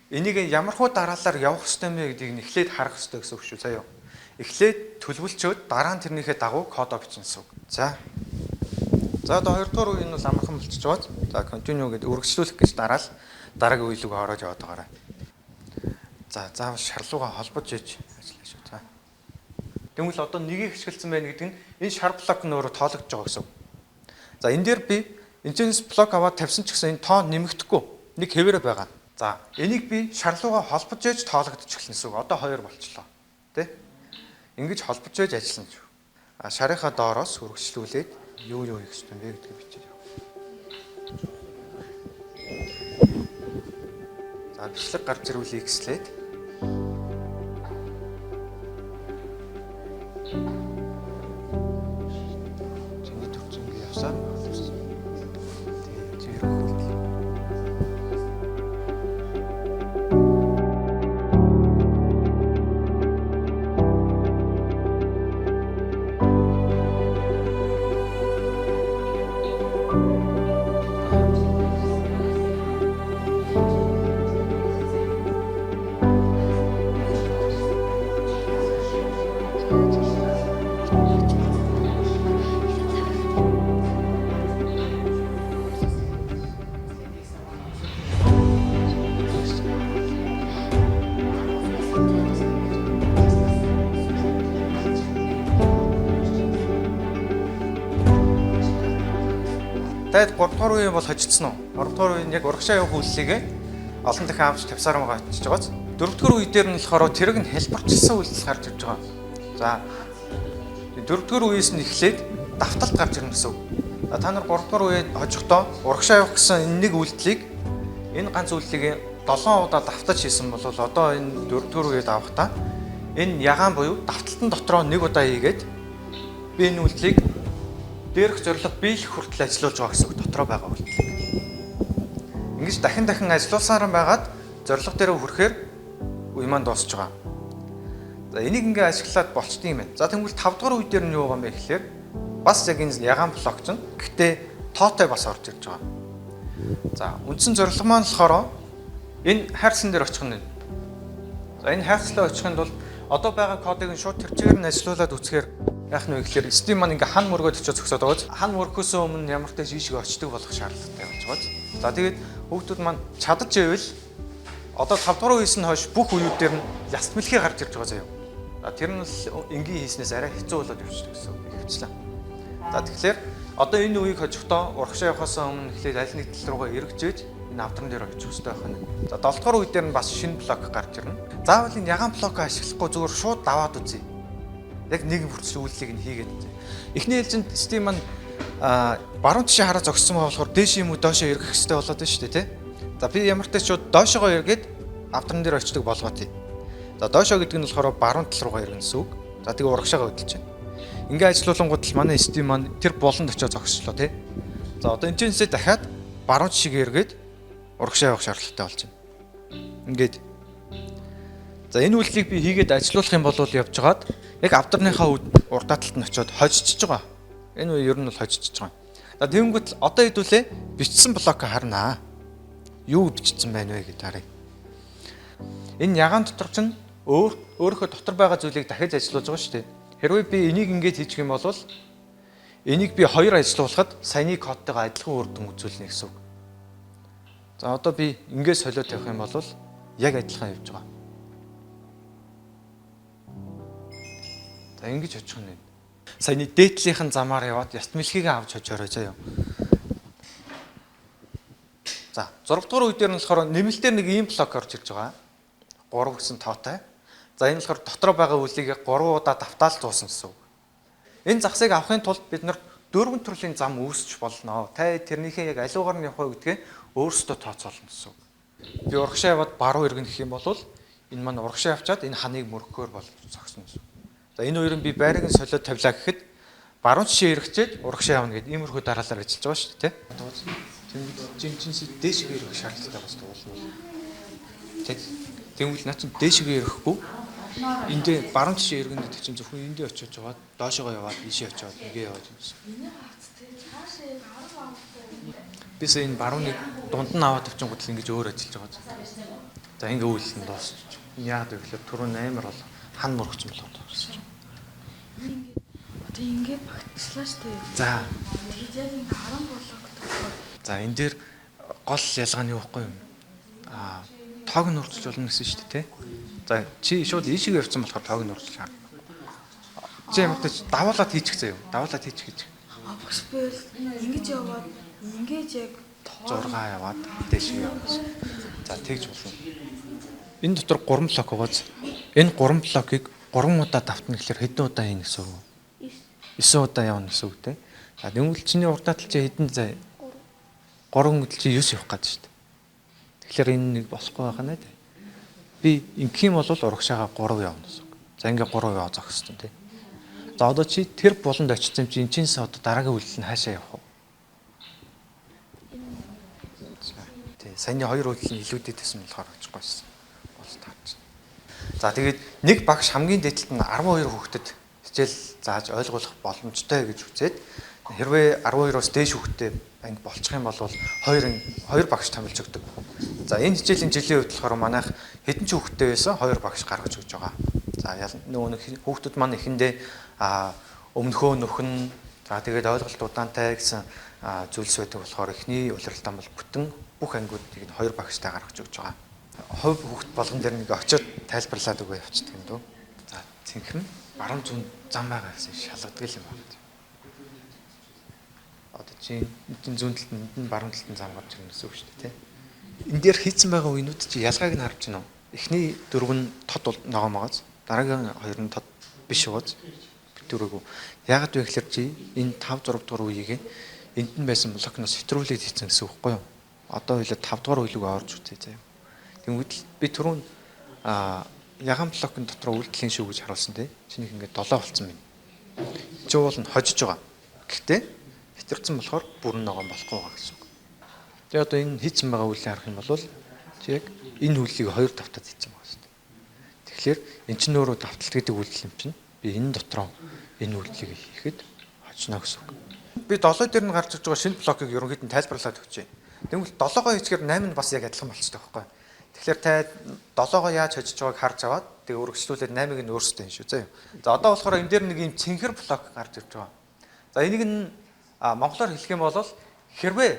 Энийг ямар хуу дараалалаар явах ёстой юм бэ гэдгийг нь эхлээд харах ёстой гэсэн үг шүү заяа. Эхлээд төлөвлөчөөд дараа нь тэрнийхээ дагуу кодоо бичнэ гэсэн үг. За. За одоо хоёрдугаар үе нь бол амархан болчихж байгаа. За continue гэдээ үргэлжлүүлэх гэж дараал дараагийн үе рүү ороод яваад байгаарай. За заавал шарлуугаа холбож иж ажиллана шүү. За. Тэгвэл одоо нэгийг хичгэлцэн байна гэдэг нь энэ шар блок нь өөрөө тоологдож байгаа гэсэн үг. За энэ дээр би энэчнээс блок аваад тавьсан ч гэсэн энэ тоо нэмэгдэхгүй. Нэг хэвээрээ байгаа. За энийг би шарлуугаа холбож ээж тоологдож эхэлнэ гэсэн үг. Одоо 2 болчлоо. Тэ? Ингэж холбож ээж ажиллана шүү. А шарынхаа доороос үргэлжлүүлээд юу хийх ёстой юм бэ гэдгийг бичиж яв. За бичлэг гарч ирвэл X-лээд чиний төрчин ингэ явсаар Таад 3 дугаар үеийн бол хожигдсон уу? 3 дугаар үеийн яг урагшаа явах үйлдэлийг олон дахин авч тавьсаар байгаа очиж байгааз. 4 дугаар үе дээр нь болохоор тэрэг нь хэлбэрчилсэн үйлдэл гарч ирж байгаа. За 4 дугаар үеэс нь эхлээд давталт гарч ирнэ гэсэн үг. За та нар 3 дугаар үеэд хожихдоо урагшаа явах гэсэн энэ нэг үйлдэлийг энэ ганц үйлдэлийг 7 удаа давтаж хийсэн бол одоо энэ 4 дугаар үеэд авахдаа энэ ягаан буюу давталтан дотроо нэг удаа хийгээд би энэ үйлдэлийг дээрх зорилго биелэх хүртэл ажилуулж байгаа гэсэн үг дотроо байгаа үйлдэлийг. Ингэж дахин дахин ажилуулсаар байгаад зорилго дээрээ хүрэхээр үе маань дуусч байгаа. За энийг ингээ ашиглаад болчтой юм байна. За тэгвэл 5 дугаар үе дээр нь юу байгаа юм бэ гэхээр бас яг энэ ягаан блок чинь гэхдээ тоотой бас орж ирж байгаа. За үндсэн зорилго маань болохоор энэ хайрцан дээр очих нь. За энэ хайрцлаа очихын тулд одоо байгаа кодыг нь шууд тэр чигээр нь ажилуулад үзэхээр яах нь вэ гэхээр Steam маань ингээ хан мөргөөд очиж зогсоод байгаа. Хан мөргөхөөс өмнө ямар ч ийшээ очдөг болох шаардлагатай болж байгаа. За тэгээд хүүхдүүд маань чадаж ивэл одоо 5 дугаар үеэс нь хойш бүх үеүүд дээр нь яст мэлхий гарч ирж байгаа заяа. За тэр нь л энгийн хийснээс арай хэцүү болоод явчихдаг гэсэн үг ихэвчлэн. За тэгэхээр одоо энэ үеийг хожихдоо урагшаа явахаас өмнө эхлээд аль нэг тал руугаа эргэжээж энэ авдран дээр очих хэрэгтэй байх нь. За 7 дугаар үе дээр нь бас шинэ блок гарч ирнэ. Заавал энэ ягаан блокоо ашиглахгүй зүгээр шууд даваад үзье. Яг нэг бүрчлэн үйлдэлийг нь хийгээд үзье. Эхний ээлжинд Steam маань баруун тишээ хараа зогссон байгаа болохоор дээш юм уу доошоо эргэх хэрэгтэй болоод байна шүү дээ, тэ? За би ямар ч тач шууд доошоогоо эргээд авдран дээр очдөг болгоо тий. За доошоо гэдэг нь болохоор баруун тал руугаа эргэнэ гэсэн үг. За тэгээ урагшаага хөдөлж байна. Ингээ ажилуулангууд л манай Steam маань тэр болонд очиж зогсчлоо тий. За одоо энэ чэнсээ дахиад баруун тишээ эргээд урагшаа явах шаардлагатай болж байна. Ингээд за энэ үйлдэлийг би хийгээд ажилуулах юм бол явж байгаад яг авдарныхаа урдаа талд нь очиод хожчихж байгаа. Энэ үе ер нь бол хожчихж байгаа. За тэгэнгүүт л одоо хэдүүлээ бичсэн блок харнаа. Юу бичсэн байна вэ гэж харъя. Энэ ягаан дотор чинь өөрийнхөө дотор байгаа зүйлийг дахиж ажилуулж байгаа шүү дээ. Хэрвээ би энийг ингэж хийчих юм бол энийг би хоёр ажилуулахад саяны кодтойгоо адилхан үр дүн үзүүлнэ гэсэн үг. За одоо би ингэж солиод тавих юм бол яг адилхан явж байгаа. За ингэж очих нь. Саяны дээдлийнхэн замаар яваад яст мэлхийг авч хожоорой заяа. За 6 дугаар үе дээр нь болохоор нэмэлтээр нэг ийм блок орж ирж байгаа. 3 гэсэн тоотой. За энэ болохоор дотроо байгаа үйлийг 3 удаа давтаал зуусан гэсэн үг. Энэ загсыг авахын тулд бид нар дөрвөн төрлийн зам үүсч болно. Та тэрнийхээ яг аливаагаар нь явах вэ гэдгээ өөрсдөө тооцоолно гэсэн үг. Би урагшаа яваад баруун эргэн гэх юм бол энэ маань урагшаа явчаад энэ ханыг мөргөхөөр болж зогсно гэсэн үг. За энэ хоёрын би байрыг нь солиод тавилаа гэхэд баруун тишээ эргэчээд урагшаа явна гэд иймэрхүү дараалал ажиллаж байгаа шүү дээ, тэ. Тэнгүүд жинчэнс дээшгээ эргэх шаардлагатай бас туулна. Тэг. Тэнгүүл наа чинь дээшгээ эрэхгүй Энд баруун тишээ эргэн гэдэг чинь зөвхөн эндээ очиж яваад доошогоо яваад ийшээ очиод нэгээ яваад юмсан. Бис энэ барууныг дунд нь аваад тавьчихгууд л ингэж өөр ажиллаж байгаа зү. За ингээ үйлдэл нь дуусчих. Яагаад вэ гэхээр түрүүн амар бол хан мөрөгцөн болохоор дуусчих. Одоо ингээд багтчлаа шүү дээ. За. Тэгээд яг ингээ 10 блок болохоор. За энэ дээр гол ялгаа нь юу вэ юм? Аа тоог нь урдчилж болно гэсэн шүү дээ, тэ? За чи шууд ийшээ явцсан болохоор тоог нь урдчилж харна. Чи ямар ч давуулаад хийчих заяа. Давуулаад хийчих гэж. А багш би ингэж яваад ингэж яг 6 яваад дээш явна гэсэн. За тэгж болно. Энэ дотор 3 блок байгааз энэ 3 блокийг 3 удаа давтна гэхэлэр хэдэн удаа хийнэ гэсэн үг? 9 удаа явна гэсэн үг те. За тэгвэл чиний урдаа тал чи хэдэн зай 3 гэтэл чи 9 явах гээд шүү дээ. Тэгэхээр энэ нэг болохгүй байгаа нэ. Би ингэх юм бол урагшаага 3 явна гэсэн үг. За ингээ 3 яваа зогссон те. За одоо чи тэр буланд очсон юм чи энэ чинээс одоо дараагийн үйлдэл нь хаашаа явах вэ? Тий, саяны хоёр үйлдэл нь илүүдэд байсан болохоор очихгүйсэн. Бол таарч. За тэгээд нэг багш хамгийн дээд талд нь 12 хүүхдэд хичээл зааж ойлгуулах боломжтой гэж үзээд хэрвээ 12-оос дээш хүүхдтэй анги болчих юм бол хоёр багш томилж өгдөг. За энэ хичээлийн жилийн хувьд болохоор манайх хэдэн ч хүүхэдтэй байсан хоёр багш гаргаж өгч байгаа. За нөгөө нэг хүүхдүүд маань эхэндээ өмнөхөө нөхөн за тэгээд ойлголт удаантай гэсэн зүйлс байдаг болохоор эхний улиралтаа бол бүтэн бүх ангиудыг нь хоёр багштай гаргаж өгч байгаа. Хувь хүүхд болгон дээр нэг очиод тайлбарлаад өгөө явчихдаг юм дөө. За цэнхэн баруун зүүн зам байгаа гэсэн шалгадаг юм байна. Одоо чи энэ зүүн талд нь энэ баруун талд нь зам гарч ирнэ гэсэн үг шүү дээ, тэ. Энэ дээр хийцэн байгаа үеинүүд чи ялгааг нь харж байна уу? Эхний дөрөв нь тод ногоон байгааз, дараагийн хоёр нь тод биш байгааз битүүрээгүй. Яагаад вэ гэхээр чи энэ 5 6 дугаар үеийг энд нь байсан блокноос хэтрүүлээд хийцэн гэсэн үг байхгүй юу? Одоо хоёлаа 5 дугаар үе рүү орж үзье заяа. Тэнгүүд л би түрүүн ягаан блокын дотор үйлдэлийн шүү гэж харуулсан тий. Чинийх ингээд 7 болцсон байна. Чи уул нь хожиж байгаа. Гэхдээ хэтэрсэн болохоор бүрэн ногоон болохгүй байгаа гэсэн үг. Тэгээ одоо энэ хийцэн байгаа үйлийг харах юм бол чи яг энэ үйлийг хоёр давтаад хийцэн байгаа шүү дээ. Тэгэхээр эн чинь өөрөө давталт гэдэг үйлдэл юм чинь би энэ дотроо энэ үйлдэлийг хийхэд хожно гэсэн үг. Би 7 дээр нь гарч ирж байгаа шинэ блокийг ерөнхийд нь тайлбарлаад өгчээ. Тэгвэл 7-гоо хийчихээр 8 нь бас яг адилхан болчихдог байхгүй юу? Тэгэхээр та 7-гоо яаж хожиж байгааг харж аваад тэгээ өргөжлүүлээд 8-ыг нь өөрсдөө хийн шүү заяа. За одоо болохоор энэ дээр нэг юм цэнхэр блок гарч ирж байгаа. За энийг нь монголоор хэлэх юм бол хэрвээ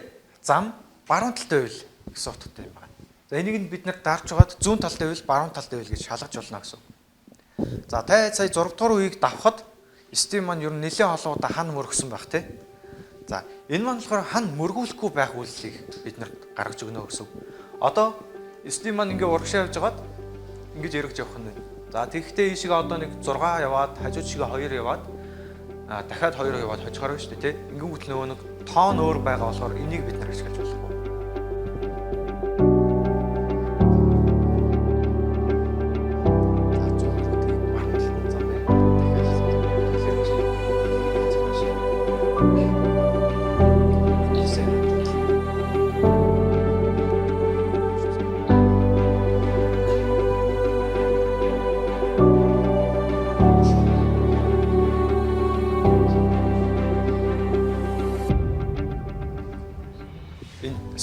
зам баруун талд байвал гэсэн утгатай юм байна. За энийг нь бид нэр дарж байгаад зүүн талд байвал баруун талд байвал гэж шалгаж болно гэсэн. За та сая 6 дугаар үеийг давхад Steam маань ер нь нэлээд олон удаа хан мөргсөн байх тий. За энэ маань болохоор хан мөргүүлэхгүй байх үйлдэлийг бид нар гаргаж өгнө гэсэн. Одоо Steam маань ингээ урагшаа явж байгаад ингэж эргэж явах нь. За тэгэхдээ ийшээ одоо нэг 6 яваад хажууд шигээ 2 яваад дахиад 2 яваад хожихоор байна шүү дээ тий. Ингэнгүүт нөгөө нэг тоон өөр байгаа болохоор энийг бид нар ашиглаж болохгүй.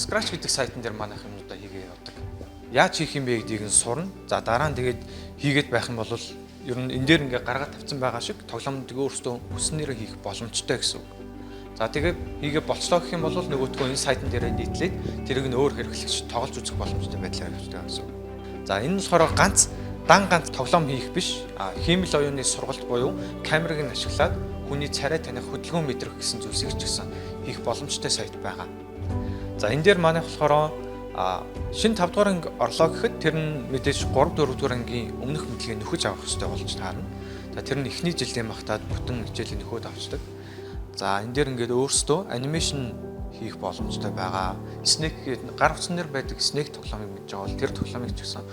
Scratch гэдэг сайтн дээр манайх юмнуудаа хийгээ явдаг. Яаж хийх юм бэ гэдгийг нь сурна. За дараа нь тэгээд хийгээд байх юм бол ер нь энэ дээр ингээ гаргаад тавьсан байгаа шиг тоглоомыг өөрсдөө хүснээрээ хийх боломжтой гэсэн үг. За тэгээд хийгээ болцлоо гэх юм бол нөгөөдгөө энэ сайтн дээрээ нийтлээд тэрийг нь өөр хэрэглэгч тоглож үзэх боломжтой байдлаар явждаг гэсэн үг. За энэ нь болохоор ганц дан ганц тоглоом хийх биш. Хиймэл оюуны сургалт буюу камерыг нь ашиглаад хүний царай таних хөдөлгөөн мэдрэх гэсэн зүйлсийг ч гэсэн хийх боломжтой сайт байгаа. За энэ дээр манайх болохоор шинэ 5 дугаар анги орлоо гэхэд тэр нь мэдээж 3 4 дугаар ангийн өмнөх мэдлэгээ нөхөж авах хэрэгтэй болж таарна. За тэр нь эхний жилдээ магтаад бүтэн хичээлээ нөхөд авчдаг. За энэ дээр ингээд өөрсдөө анимашн хийх боломжтой байгаа. Snake гэдэг гар утсан дээр байдаг Snake тоглоомыг мэдж байгаа бол тэр тоглоомыг ч гэсэн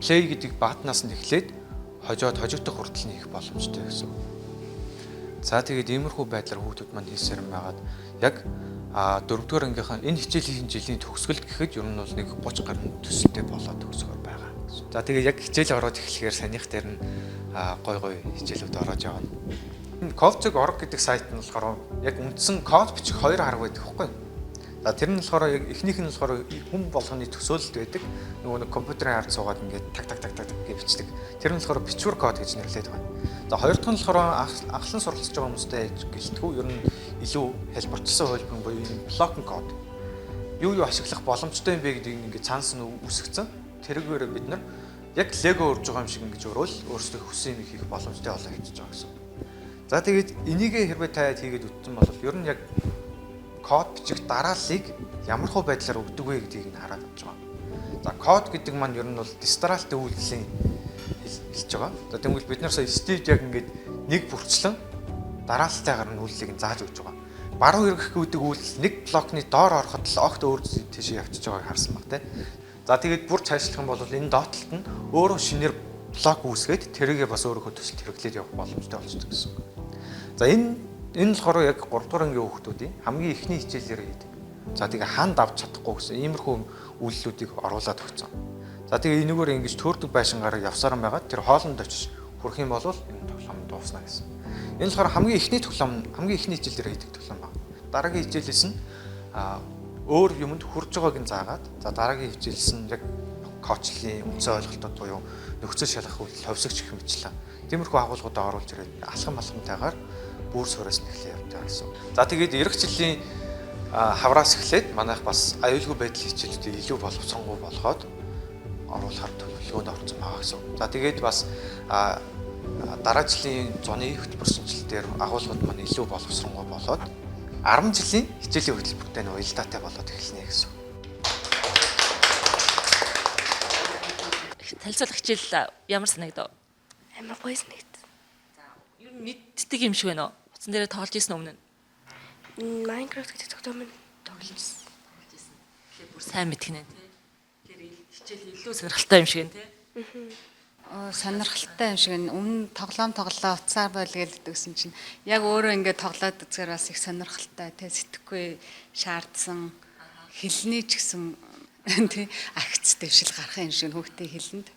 play гэдэг баатнаас нь эхлээд хожоод хожигдох хүртэл нь хийх боломжтой гэсэн. За тэгээд иймэрхүү байдлаар хүүхдүүд маань хийсээр байгаад яг дөрөвдүгээр ангийнхаа энэ хичээлийн жилийн төгсгөлд гэхэд ер нь бол нэг 30 гаруй төсөлтэй болоод төгсгөр байгаа. За тэгээ яг хичээл ороод эхлэхээр санийх дээр нь гой гой хичээлүүд ороод явна. Code.org гэдэг сайт нь болохоор яг үндсэн код бичих хоёр арга байдаг байхгүй юу? За тэр нь болохоор яг эхнийх нь болохоор хүн болгоны төсөөлөлд байдаг. Нөгөө нэг компьютерийн ард суугаад ингээд так так так так гэж бичдэг. Тэр нь болохоор бичвэр код гэж нэрлэдэг байна. За хоёр дахь нь болохоор анхлан суралцж байгаа хүмүүстэй гэлтгүү ер нь илүү хэлбэрчсэн хувилбар буюу энэ блокн код. Юу юу ашиглах боломжтой юм бэ гэдгийг ингээд цаанаас нь үсгцэн. Тэрүүгээр бид нар яг лего өрж байгаа юм шиг ингэж өрөөл өөрсдөө хүссэн юм хийх боломжтой болоо явчихж байгаа гэсэн. За тэгээд энийгээ хэрвээ та хийгээд үтсэн бол ер нь яг код бичих дарааллыг ямар хөө байдлаар өгдөг вэ гэдгийг нь хараад авч байгаа. За код гэдэг маань ер нь бол дистралт үйлдэлийн хэлж байгаа. За тэгвэл бид нар сая Стив яг ингээд нэг бүрчлэн дараалалтайгаар нь үйлдэлийг нь зааж өгч байгаа. Баруун эргэх гэдэг үйлдэл нэг блокны доор ороход л огт өөр тийшээ явчихж байгааг харсан баг те. За тэгээд бүр цаашлах юм бол энэ доотлолт нь өөрөө шинээр блок үүсгээд тэрийгээ бас өөрийнхөө төсөлд хэрэглээд явах боломжтой болчихдог гэсэн үг. За энэ болохоор яг 3 дугаар ангийн хүүхдүүдийн хамгийн эхний хичээлээр хийдэг. За тэгээ хаан давж чадахгүй гэсэн иймэрхүү үйлдэлүүдийг оруулаад өгсөн. За тэгээ энэгээр ингэж төөрдөг байшингаар явсаар байгаа тэр хоолнд очиж хүрэх юм бол энэ тоглоом дуусна гэсэн. Энэ болохоор хамгийн эхний тоглоом, хамгийн эхний хичээлээр хийдэг тоглоом байна. Дараагийн хичээлээс нь өөр юмд хүрж байгааг нь заагаад за дараагийн хичээлээс нь яг коучлын үндсэн ойлголтууд буюу нөхцөл шалгах үйлдэл ховсогч гэх мэтчлээ. Тиймэрхүү агуулгуудаа оруулж ирээд алхам алхамтайгаар бүр сураас нь эхлэе явж байгаа гэсэн. За тэгээд эх жилийн хавраас эхлээд манайх бас аюулгүй байдлын хичээлүүдийг илүү боловсронгуй болгоод оруулахар төлөвлөгөөнд орсон байгаа гэсэн. За тэгээд бас дараа жилийн зуны хөтөлбөр шинжилэл дээр агуулгууд маань илүү боловсронгуй болоод 10 жилийн хичээлийн хөтөлбөртэй нь уялдаатай болоод эхэлнэ гэсэн. Танилцуулах хичээл ямар санагдав? Амар гоё санагдав. За, ер нь мэддэг юм шиг байна уу? Утсан дээрээ тоглож ирсэн өмнө нь. Minecraft гэдэг тоглоом тоглож ирсэн. Тэгэхээр бүр сайн мэдгэнэ тий. Тэгэхээр хичээл илүү сонирхолтой юм шиг байна тий. Сонирхолтой юм шиг байна. Өмнө тоглоом тоглоо уцаар бойл гэдэгсэн чинь яг өөрөө ингээд тоглоод үзэхээр бас их сонирхолтой тий, сэтгэхгүй шаардсан хэлний ч гэсэн тий агц дэвшил гарах юм шиг хүүхдээ хэлэнд.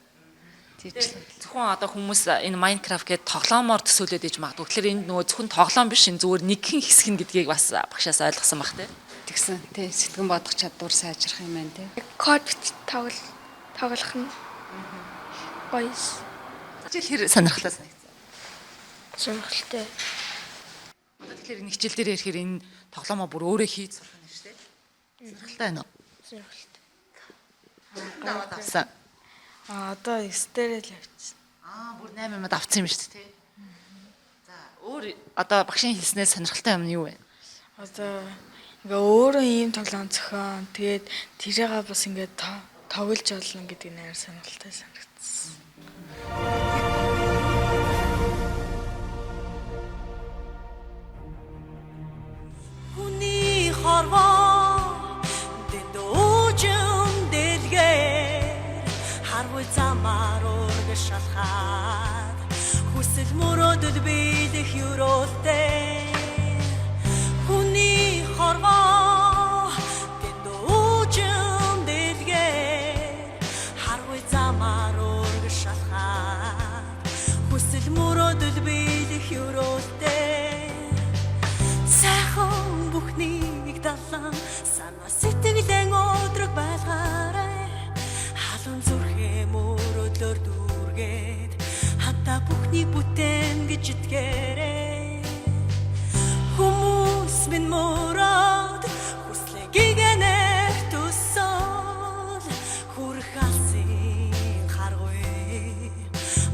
Зөвхөн одоо хүмүүс энэ Minecraft гэдэг тоглоомоор төсөөлөд иж магадгүй. Тэгэхээр энэ нөгөө зөвхөн тоглоом биш, энэ зүгээр нэгэн хэсэг нь гэдгийг бас багшаас ойлгосон баг тий. Тэгсэн тий, сэтгэн бодох чадвар сайжрах юм байна тий. Код тоглох нь гоё. Хичээл хэр сонирхолтой санагдсан? Сонирхолтой. Одоо тэгэхээр энэ хичээл дээр ирэхээр энэ тоглоомоо бүр өөрөө хийж сурах юм шүү дээ. Сонирхолтой байна уу? Сонирхолтой. Авсан. Одоо 9 дээр л явчихсан. Бүр 8 юмд авсан юм шүү дээ тий. За өөр одоо багшийн хэлснээр сонирхолтой юм нь юу вэ? Одоо ингээ өөрөө ийм тоглоом зохион тэгээд тэрийгээ бас ингээ тоглож олно гэдэг нь амар сонирхолтой санагдсан. Хүний хорвоо дэндүүжин дэлгээр харвай замаар өргөж шалхаад хүсэл мөрөөдөл биелэх ёроолтой. Хүний хорвоо дэндүүжин дэлгээр харвай замаар өргөж шалхаад хүсэл мөрөөдөл биелэх ёроолтой. Сайхан бүхнийг далан санаа сэтгэлэн өдрөг байлгаарай. Халуун зүрхээ мөрөөдлөөр дүүргээд хамтаа бүхнийг бүтээн гэж итгээрэй. Хүмүүс минь мөрөөд хүслээ гигэнэх төсөөл хүрх алсын харгүй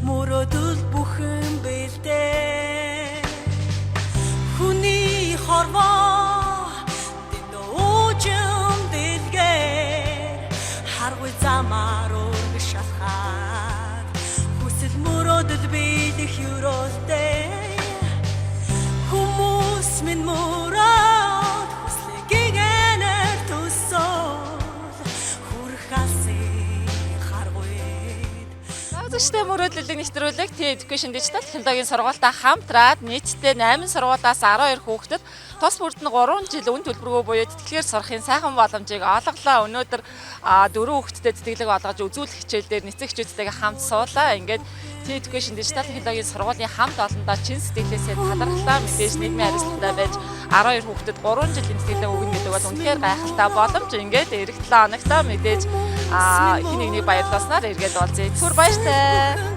мөрөөдөл бүхэн бэлдээ. Хүний хорвоо дэндүүжин дэлгээр харгүй замаар өргөж шалхаад хүсэл мөрөөдөл биелэх ёроолтой. Хүмүүс минь мөрөөд хүслээ гигэнээр төсөөл хүрх алсын харгуйд. Үзэгчтэй мөрөөдлөлийг нэвтрүүлэг T Education Digital технологийн сургуультай хамтраад нийтдээ 8 сургуулиас 12 хүүхдэд тус бүрд нь 3 жил үн төлбөргүй буюу тэтгэлгээр сурахын сайхан боломжийг олголоо. Өнөөдөр дөрвөн хүүхэдтэй тэтгэлэг олгож үзүүлэх хичээл дээр нэцэг хичээдтэйгээ хамт суулаа. Ингээд T Education Digital технологийн сургуулийн хамт олондоо чин сэтгэлээсээ талархлаа. Мэдээж нийгмийн хариуцлагатай байж 12 хүүхдэд 3 жилийн тэтгэлэг өгнө гэдэг бол үнэхээр гайхалтай боломж. Ингээд ирэх 7 хоногт мэдээж хин нэгнийг баярлуулснаар эргээд уулзъя. Түр баяртай.